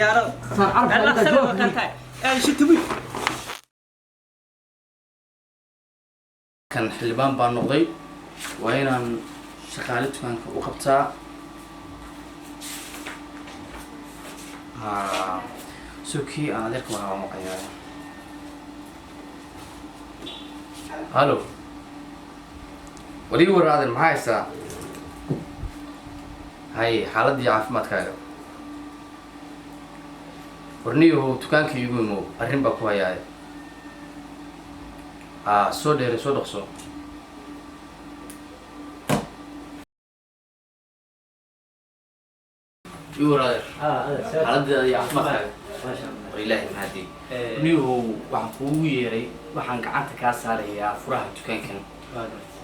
Saan carabka. Kan xildhibaan baa noqday, waa inaan shaqaale dukaanka u qabtaa. Ha, sukii aan adeerka lahaa waan maqayaa. Hallo, walii war aadan, maxaa haystaa? Hay, xaaladdii caafimaadkaaga? Warniyahow, dukaanka iigu imow, arrin baa ku hayaaya. Aa, soo dheere, soo dhaqso. Ii war adeer, xaaladdeeda iyo caafimaadkaaga? War Ilaahay mahadii. Niyahow, waxaan kuugu yeeray, waxaan gacanta kaa saarayaa furaha dukaankan,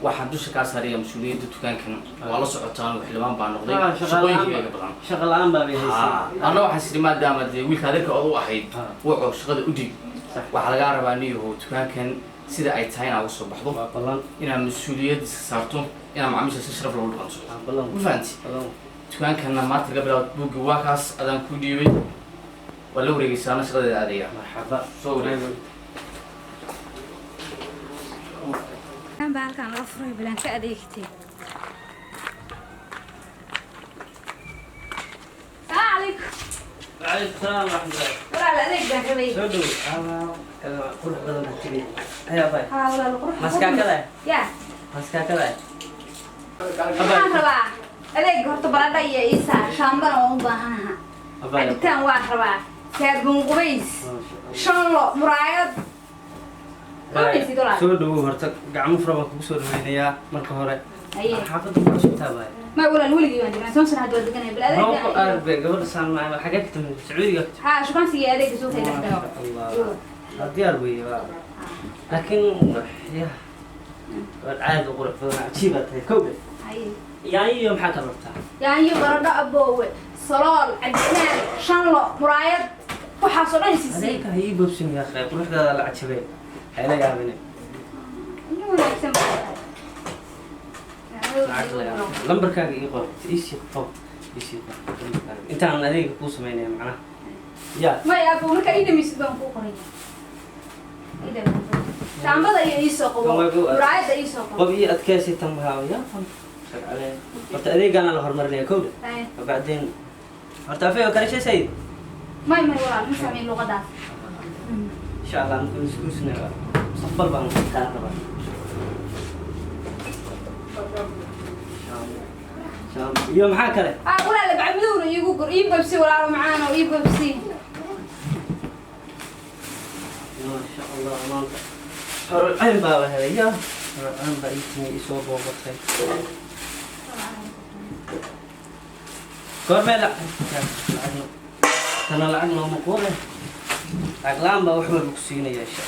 waxaan dusha kaa saarayaa mas-uuliyadda dukaankan. Waa la socotaan, xildhibaan baa noqday, shaqooyinkayga badan. Shaqa la'aan baa bay haysay. Anna waxaan sidhi, maadaama dee wiilka adeerka ood u ahayd, wuxuu shaqada u dhiib. Waxaa lagaa rabaa, niyahow, dukaankan sida ay tahay inaad uga soo baxdo. Waa ballan. Inaad mas-uuliyad iska saarto, inaad macaamiisha si sharaf loogu dhaqanto. Waa ballan. Ma fahanti? Ballan. Dukaankanna maanta laga bilaabo buuggi waa kaas adaan ku dhiibay, waa la wareegeysaana, shaqadeeda aadaya. Marxaba. Soo wareeg. Baa halkan laga furay, bilaan ka adeegtay. Salaamu calaykum. وعليكم السلام ورحمة الله. Walaal, adeeg baan rabay. Soo dhow, qurux badan baa tiri, ayaa bay. Haa walaal, qurux. Maskaakada. Ya. Maskaakada. Waxaan rabaa adeeg horta, baradha iyo iisa shaambana waan u baahanaha, cabitaan waan rabaa, saabuun qubays, shanlo, muraayad. Qabanaysid, walaal? Soo dhowow horta, gacmo fura baan kugu soo dhaweynayaa marka hore. Haye. Xaafadda ku cusubtaa baay? Ma walaal, weligii baan deganaa, 10 sano hadda waa deganaya. Bal Mawqo adeeg. Arbe gabadha saan maa, xagee ka timid? Sacuudiga ka timid? Haa, shukaansiga adeega suuqa dhex galo. Allah, waa diyaar weeye waa, laakiin ya gabadh aad u qurux badan, cajiib aad tahay kowdha. Haye. Yaanyo maxaa ka rabtaa? Yaanyo, baradho aboowe, salool, cabitaan, shanlo, muraayad, waxaasoo dhan isisii. Adeegka ha ii boobsin yaa akhay, quruxdaada la cajabay, ha ila yaabine. Nin wanaagsan baa tahay. Lacag la yaab. Lambarkaaga ii qor, iisii qor, iisii qor lambarkaaga intaan adeega kuu samaynaya macnaha ya. Maya abo, markaa ii dhamaysid baan kuu qoraya. Ii dhamaysid. Shaambada iyo iisoo qabo, muraayadda iisoo qabo. Qob ii adkeysay tan waxaa ya shaqale horta, adeegaana la horumarinaya kowdha. Haye. وبعدين horta afeego kale shay sayid. May walaal, ma samayn luqadaas. Insha Allah markaan isguursana mustaqbal baan kaa rabaa Insha Allah. Insha Allah. Iyo maxaa kale? Ah walaal, bacmadowna iigu gur, ii babsi walaalo macaano, ii babsi. Maasha Allah, maanta xorul cayn baa la helay, ya xorul cayn baa ii timi, ii soo booqatay. Goormee lacag tana lacag nooma quure, lacag la'aan baa wax walba ku siinaya insha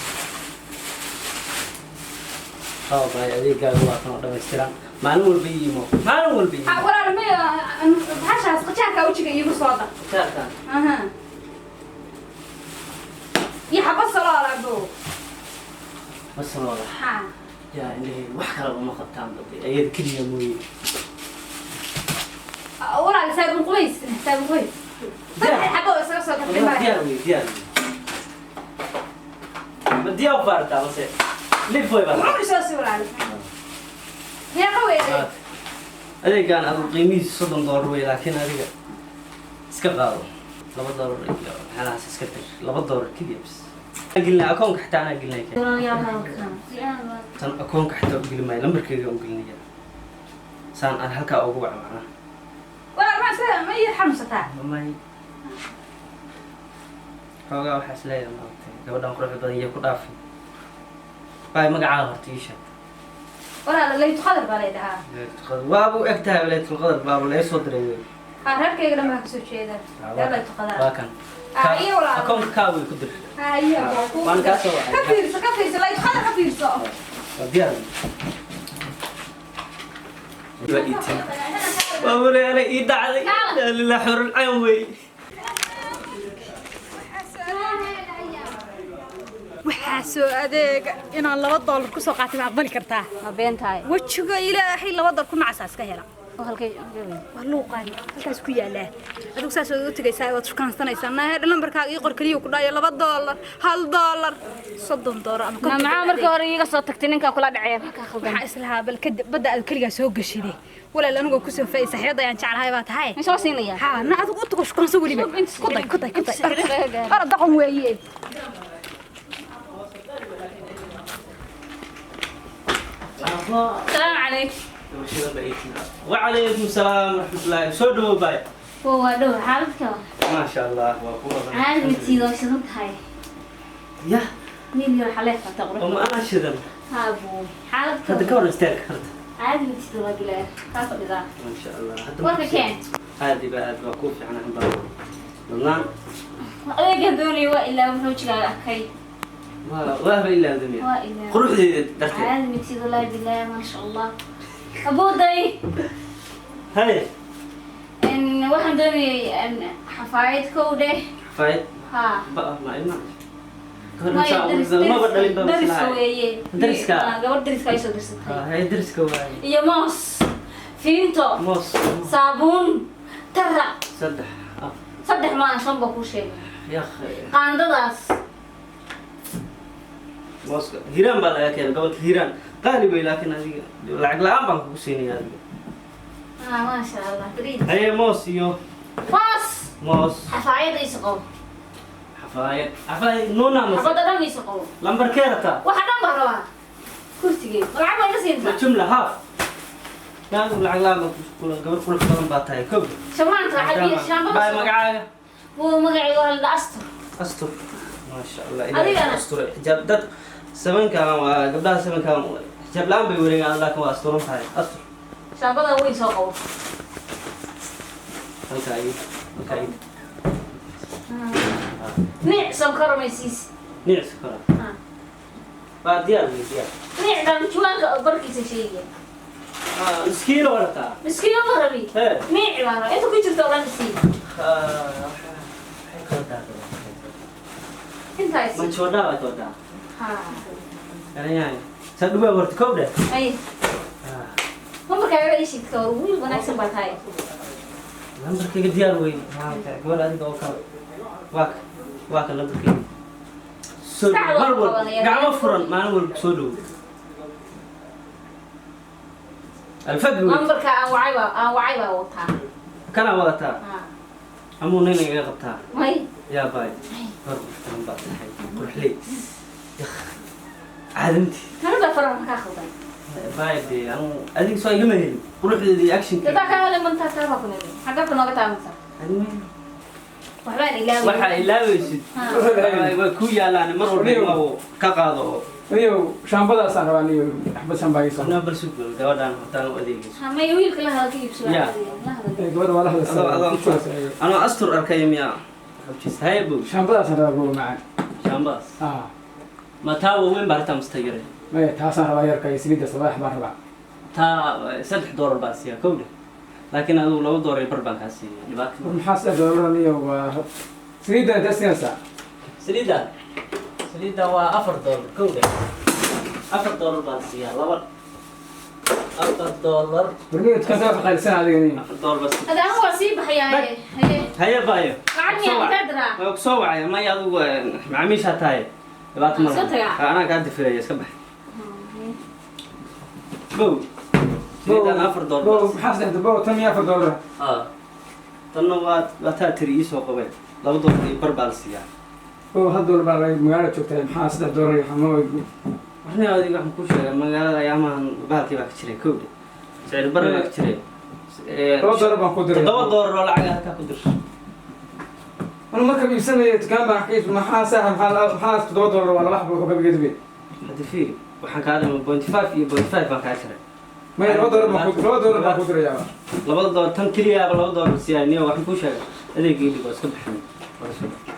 Allah. Baay, adeegaaga waa kan oo dhammaystiran. Maalin walba ii imo, maalin walba ii Ah imo. Walaal, may, bahashaas qajaarka wejiga iigu soo dar. Jaarkaan. Aha. Iyo xabad salool abo. Masalooda. Ha. Yaa indhahayga wax kalaba ma qabtaan bade, ayada keliya mooye. Walaal, saabuun qubays, saabuun qubays. Saddex xabo oo isaga soo gartay والله malaha. diyaar wey, diyaar wey. Ma diyaar baartaa mase lif way baa? Muxuu isoo sii walaal? Meeqa weeye? Adeegaan adigu qiimihiisu $30 wey, laakiin adiga iska qaado $2 iyo meelahaas, iska dir $2 keliya bas. Aan gelinaa akoonka xitaa, anaa gelinaya tan akoonka xitaa u geli maayo, lambarkayga u gelinaya saan aan halkaa ugu waco macnaha. Walaal, ma sida ma ii xanuunsataa? Mamay, xoogaa waxaa is leeyahay maaragtay gabadhan quruxda badan iyo ku dhaafay baay. Magacaaga horta ii sheeg. Walaal, Laytu Qadar baa lay dhahaa. Laylatul waaba u eg tahay, Laylatul Qadar baaba laga soo diray wey. Ha, reerkayga dhan baa kasoo jeeda. Reer Laytu Qadar. Waa kan. Ah, iyo walaal. Akoonka kaa way ku dir. Ha, iyo Waan kaa soo wacay. Ka fiirso, ka fiirso, Laytu Qadar ka fiirso. Waa diyaar, waa ii timi, waa walaala ii dhacday lilaa xurul cayn wey. Waxaa soo adeega inaan $2 kusoo qaatay, ma aqbali kartaa? Ma been tahay? Wejiga Ilaahay, $2 ku nacasaa iska hela. Oo halkay waa luuqaan halkaas ku yaalaa. Adigu saas oo u tagaysaa, waad shukaansanaysaa. Naa lambarkaaga ii qor kaliya ku dhayo $2, $1, $30 ama Ma maxaa markii hore iiga soo tagtay ninkaa kula dhacay ka khaldan? Waxaa islahaa bal kadib badda aad kaligaa soo gashide. Walaal, anigoo kusoo faa'i saaxiibada ayaan jeclahay baa tahay. Ma soo siinaya? Haa, na adigu u tago, shukaanso weliba. Ku day, ku day, ku day. Orod, doqon weeye. Salaamu calaykum. وعليكم السلام ورحمة الله. soo dhawow baay. Waa dhow, xaaladka? ما شاء الله, waa kuwa. Caadi matiid oo shidan tahay. Ya. Wiil yar xalay fata qurux. oo ma anaa shidan? Haa buu, xaaladka? Hadda ka hor istaag horta. Caadi matiid waa bilaa kaa fadhidaa. ما شاء الله, hadda Warka keen. Aad ba aad baa kuu fiican baa badnaan. Adeegan doonaya waa ilaa wuxuu jiraa arkay. Waa waaba ilaa dunya. Waa ilaa. Quruxdeeda darteed. Caadi matiid wallaahi bilaa, maasha Allah, abuuday. Hay. In waxaan doonayay in xafaayad kow dheh. Fayd? Haa. Ba ma ilma maba dhalin ba. Dariska weeye. Dariska? Gabadh dariska ay soo dirsatay. Hay, dariska waaye. Iyo moos, fiinto. Moos. Saabuun tara. Saddex, afar. Saddex maan, shan baa kuu sheegay. Yakh. Qaandadaas. Mooska Hiiraan baa laga keenay, gobolka Hiiraan. Qaali wey, laakiin adiga lacag la-aan baan kugu siinaya adiga. Ah, maasha Allah, bariid. Haye, moos iyo Moos. Moos. Xafaayada isu qabo. Xafaayad, xafaayad nuuna mase? Xabadda dhan isu qabo. Lambarkee rabtaa? Waxa dhan baa rabaa kursigee, ma lacag baa iga Ma siintaa? Jumla haaf yaa lacag la-aan baan ku gabar qurux badan baa tahay kow. Shamaanta waxaa shaambada. Baay, magacaaga? Wuu magacayga waa la Astur. Astur, maasha Allah. Adigana? Ilaahay asture xijaab. Dad sabankan waa gabdhaha sabankan xijaab la-aan bay wareegaan, laakiin waa asturan tahay, Astur. Shaambada weyn soo qabo. Halkaa ii, halkaa ii. Niic sonkor maysiis? Niic kora. Ah. Waa diyaar wey, diyaar. Niic dhan juwaanka barkiisa sheegaya. Ah, miskiino warataa? Miskiino ma rabi. Hee. Niic baa rabaa, inta ku jirta oo dhan isii. Waxay kawadaa Intaa isii. manjoodhaa baa kawadaa. Haa. Garanyahay saa dhubaa horta kow dheh. Ay, lambarkaaga ii sheegta, wiil wanaagsan baa tahay. Lambarkayga diyaar wey. Maanta gabar adiga oo kale waa ka, waa ka lambarkayga. Soo Sac dhow mar waa walba. qabanaya. Gacmo furan maalin walba soo dhow alfag wey. Lambarka aan wacay baa wataa. Kanaa wadataa? Haa. Amuu nin igaga qabtaa? May. Yaa baay, gabar qurux baa tahay, quruxley. Yakh, caadamtii. Tanada faraha kaa khaldan. Baay dee, anuu adiga soo igama helin quruxdeeda iyo actionkeeda. Dadaa kaa helay mantaa, taa baa ku nimi xagga ku nooga taabantaa. Waxbaan ilaaway. Waxaa ilaaweysid way ku yaalaan mar walba imaabo ka qaado oo. Niyow, shaambadaasaan rabaa niyow, xabad shaamba ii soo. Anaa bal sug bal gabadhaan hortaan u adeegayso. Ha, may wiilka la hadal ka iibso. Ya. La hadal. Ee, gabadha waa la adoo adoo hadlaysaa. Anoo Astur arkaya miyaa xabjis haye bow. Shaambadaasaan rabaa bow macaan. Shaambadaas? Ah. Ma taa waaweyn baa rabtaa mase yare? Maya, taasaan rabaa, yarka iyo saliidda sabax baan rabaa. Taa $3 baan siiyaa kow dheh, laakiin adigu $2 iyo bar baan kaa siiya, dhibaato. War maxaa $3 niyow? Waa saliidda intee siinaysaa? Saliidda waa $4 kow dheh, $4 baan siiyaa, laba $4. War niyow, dukaanka waa ka qaalisan adiga niyow. $4 baan siiya. Hada anigu waa sii baxayaa. Haye. Haye baayo. Lacag miyaa intaa diraa? Waa ku soo wacaya. Maya, adigu macaamiishaa tahay, dhibaato ma Soo tagaa. laha, anaa kaa difiraya, iska bax bow. Saliidan $4. Bow, maxaa saddex bow tan miya $4? Ah, tanna waa taa tiri iisoo qabeen, $2 iyo bar baa la siiyaa. Bow, $1 baa laga magaalada joogtaa, maxaa $3 iyo xamo? Warni, adiga waxaan kuu sheegay magaalada ayaamahan bahalkii baa ka jiray kowdhe, sicir bar baa ka jiray. $2 baan ku diray. $7 oo lacag halkaa ku dir. Anu marka iibsanaya dukaan baan ka iibs, maxaa saaxa, maxaa $7? Waa laba xabo wuxuu ka bigedbe. Hadda fiiri, waxaan kaa dhimay 0.5 iyo 0.5 baan kaa jaray. Maya, $2 baan ku dirayaa. Labada doolar tan keliyaaba $2 siyaa niyo. Waxaan kuu sheegay adeegii dhig, waa iska bixin, waa iska bixin.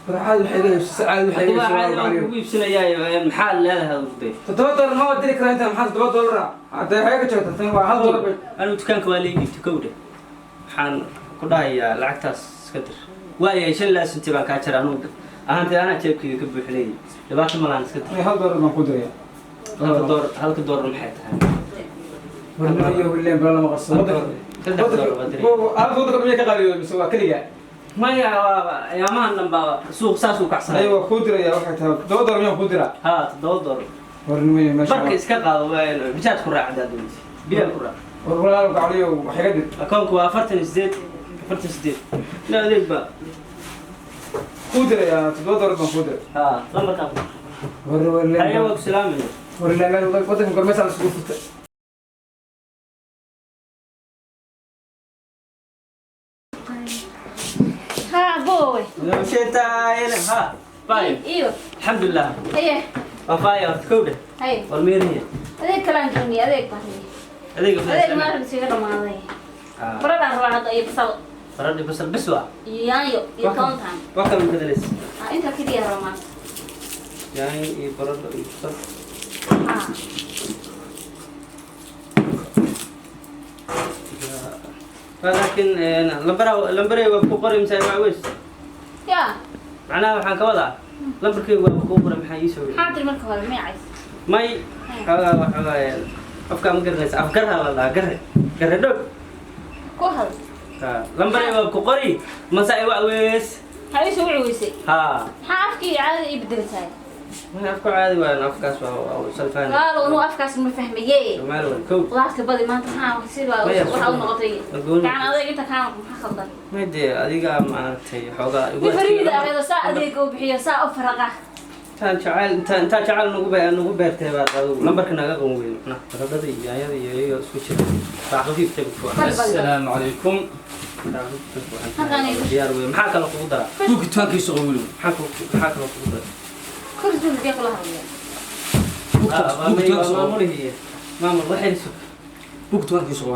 War caadi waxay leeyihiin, caadi waxay Hadda waa caadi baan leeyihiin. kugu iibsanayaa, maxaa leedahay adigu dee? $7 ma diri karaa inta, maxaa $7 ah? Hadda waxay ka joogtaa tan waa $1 bay. Anigu dukaanka waa la iibta kowdhe, waxaan ku dhahayaa lacagtaas iska dir. Waayahay, 5 ilaa senti baan kaa jara anugu ahaantay, anaa jeebkayga ka buuxinayay, dhibaato ma lahan, iska dir. Maya, $1 baan ku dirayaa. Halka doolar, halka doolar maxay tahay? Warniyo wileen bala lama qarsado. $3 baa diray. Alaabta waddanka miyaa ka qaaliyoobay mise waa keligaa? Maya, ayaamahan dhan baa suuq saas u kacsanay. Aywa, kuu diraya waxay tahay $7 miyaan kuu diraa? Haa, $7. Warnimayo meesha. Barka iska qaado, bijaad ku raac haddaad doonaysa, biyaa ku raac. War walaalo gacaliyo, wax iga dir. Akoonku waa 48, 48. La adeeg baa kuu dirayaa, $7 baan kuu diray. Haa, lambarkaa ku War war. Haye, waa ku salaamayna. War waddanka gormeesa la isugu furtay. Haa boowe. Ha, bye. Iyo. Alxamdulilah. Haye. Waa faaya horta, kowdhe. Haye. Walmeerihiya. Adeeg kalaan joogniy, adeeg baan rabay. Adeega? Adeeg maalin isaga dhamaaday. Baradhaan rabaa hadda iyo basal. Baradhi, basal bis waa. Iyo yaanyo iyo toontaan. Wax kale ma bedelaysa? Ah, intaa keliya rabaa maanta. Yaanyo iyo baradho iyo basal. Haa. Laakiin lambara lambarey waa ku qoray mise waa weys? Yaa. Macnaha waxaan ka wadaa, lambarkaygu waa ku qoray, maxaa ii soo Maxaa tiri marka hore? Miyacays? May, xoogaa waxoogaa afkaa ma garanaysa, afgarha la dhahaa, garre garre dhog. Ku hadal. Lambarey waa ku qori mase ay weys? Maxaa ii soo wici weysay? Haa. Maxaa afkii caadada ii bedeltahay? May, afku caadi waayan, afkaas waa salfaan. Walaalo, anuu afkaas ma fahmaye. Soomaali waan kow. Qudaarta badi maanta, maxaa sida Maya, waxa u noqotay? Gooni. Gacan adeeg inta kaa noqon, maxaa khaldan? May dee, adiga maaragtay xoogaa igu Mi fariida aheedo saa adeega u bixiyo, saa u faraqa. Intaan jacayl intaa jacayl nagu beertay baad adigu lambarka naga qaban weyn, macnaha baradhada iyo yaanyada iyo iyaga isku jira baa khafiif tag ku. Assalaamu calaykum. Halkaan igu. Diyaar wey, maxaa kaloo kugu daraa? Buugga dukaankiisa qabo weliba. Maxaa kaloo kugu daraa? Kursiga kee kula hadlaya? Buugga dukaankiisa qabo. Maamulihi, maamul, waxay sug. Buugga dukaankiisa qabo.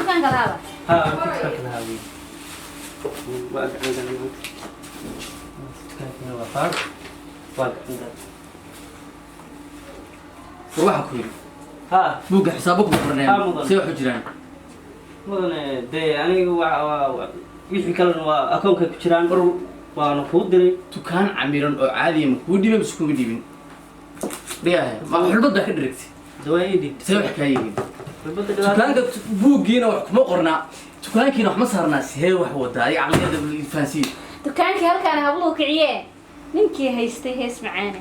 Dukaanka lahaaba. Haa, dukaanka lahaa wey, waa gacan galan maanta dukaankina, waa faar, waa gacan galan. War waxaan ku yidhi, haa. Buugga xisaabo kuma Haa, qorneen. mudan. See waxu jiraan? Mudane, dee aniga waa wixii kalena waa akoonka ku jiraan, waana kuu diray. Dukaan camiran oo caadiya ma kuu dhibay mise kuma dhibin? Dhigahe ma xulbad baa ka dheragtay? Dawaa ii dhiibtay. See wax kaa yihiin? Xulbadda dhibaata. Dukaanka buuggiina wax kuma qornaa, dukaankiina wax ma saarnaa, see wax wadaa adiga? Caqliyada fahansiiya. Dukaankii halkaan habluhu kiciyee, ninkii haystay hees macaane.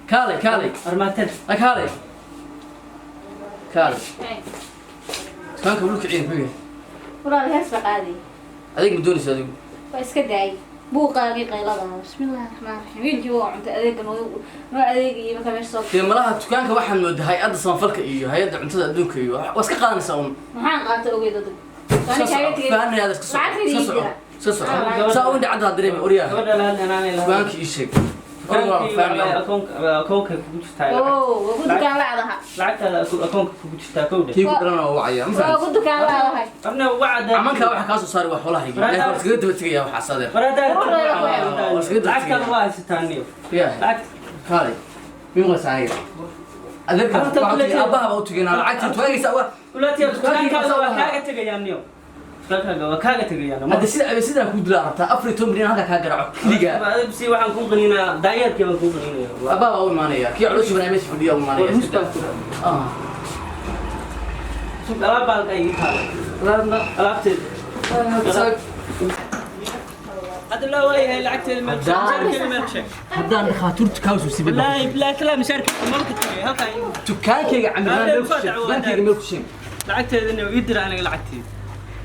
Kaalay, kaalay. Armaateen. Ah, kaalay, kaalay. Dukaanka wulu kiciya muxuu yahay? Walaal, hees ba qaaday. Adeeg ma doonaysa adigu? Waa iska daayay buuqaagii qaylada. Bismillahi raxmaan raxiim, wiilkii waa cuntay adeega noo noo adeegayay marka meesha soo. Dee malaha dukaanka waxaan moodaa hay-adda samafalka iyo hay-adda cuntada adduunka iyo waa iska qaadanaysaa un. Maxaan qaatay ogeyd adigu? Iska soco, fahanaya, iska soco, iska soco, iska soco. Saa u indhacadda dareemi oryaha. Gabadha la hadla, anaanay la hadla. Dukaankii ii sheeg. Or waa Dukaankii fahmaya. Akoonkay kugu jirtaa lacag. Oo, waa ku dukaan laadaha. Lacagtaada akoonka kugu jirtaa, kowdhe. Kii ku dhalana waa wacaya, ma Waa fahamtid? ku dukaan laadahay. Abna wacda. Camankaa waxa kaa soo saaray waa xoolahaygi, laakiin waa iskaga daba tegaya waxaas, adeer. Lacagtaada waa haysataa niyo. Yaa. Lacag. Kaalay, mimqaysa aniga adeerka? Horta waxaa kuletiya- aabbaha baa u tegaynaa lacagta dukaankiisa waa. Ulaatiya, dukaankaaga waa kaaga tegayaan niyo, dukaankaaga waa kaaga tegayaan. Hadda sida sidaa kuu dilaa rabtaa, 14 milyan halkaa kaa garaaco keligaa. Si waxaan kuu qaniinaa, daanyeerkii baan kuu qaniinaya. Aabbaha baa u imaanaya, kii caloosha banaa meesha fadhiya u imaanaya. Hus baan ku Ah. Sug, alaab baa halkaa ii taala, alaabteeda hadda loo waayahay, lacagteeda meel mishaarkeeda meel sheeg. Haddaan dhakhaatiirtu kaa soo sibay. Wallaahi bilaahi talaa, mishaarkeeda maba ka tegay halkaa Dukaankayga camiraan meel ku sheeg, dukaankayga meel ku sheeg. Lacagteedana ii dira aniga lacagteeda.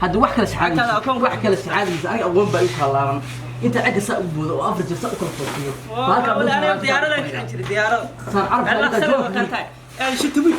Hadda wax kale Lacagtaada saxaadaysa akoonka- wax kale saxaadaysa, aniga aqoon baa igu kala laaban inta cagga saa u boodo oo 4 jeer saa u kala foofiyo. Aniga diyaaradan kicin jiray, diyaarada. Saan carabka inta jawaab shitubi.